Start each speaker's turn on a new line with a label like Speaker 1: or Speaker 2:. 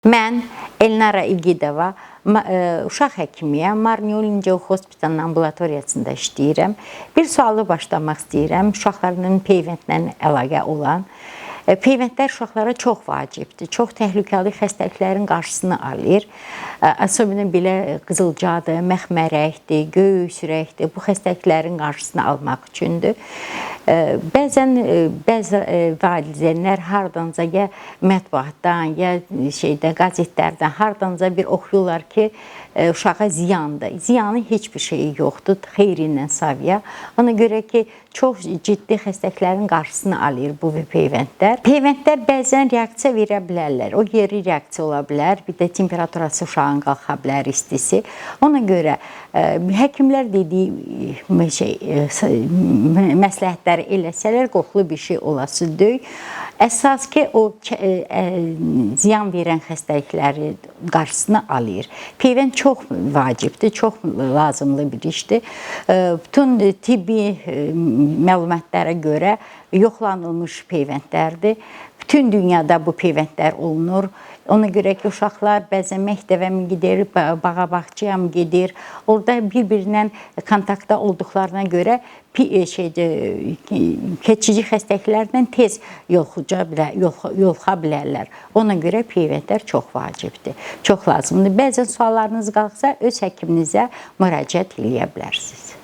Speaker 1: Mən Elnara İgidova, uşaq həkimiyəm. Marniolincə Hospitalın ambulatoriyasında işləyirəm. Bir sualı başlamaq istəyirəm. Uşaqların peyvəndlə əlaqə olan. Peyvəndlər uşaqlara çox vacibdir. Çox təhlükəli xəstəliklərin qarşısını alır. Особенно belə qızılcadır, məxmərəkdir, göy sürəkdir. Bu xəstəliklərin qarşısını almaq üçündür. Bəzən bəzi valideynlər hardansa ya mətbuatdan, ya şeydə qəzetlərdən hardansa bir oxuyurlar ki, uşağa ziyandır. Ziyanı heç bir şeyi yoxdur, xeyri ilə savya. Ona görə ki, çox ciddi xəstəliklərin qarşısını alır bu peyvəndlər. Peyvəndlər bəzən reaksiya verə bilərlər. O yeri reaksiya ola bilər. Bir də temperaturası uşağın qalxa bilər, istisi. Ona görə həkimlər dediyi şey məsləhətləri eləsələr qorxulu bir şey olası deyil. Əsas ki, o ziyan verən xəstəlikləri qarşısını alır. Peyvənd çox vacibdir, çox lazımlı bir işdir. Bütün tibbi məlumatlara görə yoxlanılmış peyvəndlərdir. Bütün dünyada bu peyvəndlər olunur. Ona görə ki, uşaqlar bəzən məktəbə mi gedir, bağa bağçaya mı gedir, orada bir-birindən kontaktda olduqlarına görə şeydə keçici xəstəliklərdən tez yoluxa bilər, yoluxa bilərlər. Ona görə peyvəndlər çox vacibdir, çox lazımdır. Bəzən suallarınız qalxsa öz həkiminizə müraciət eləyə bilərsiniz.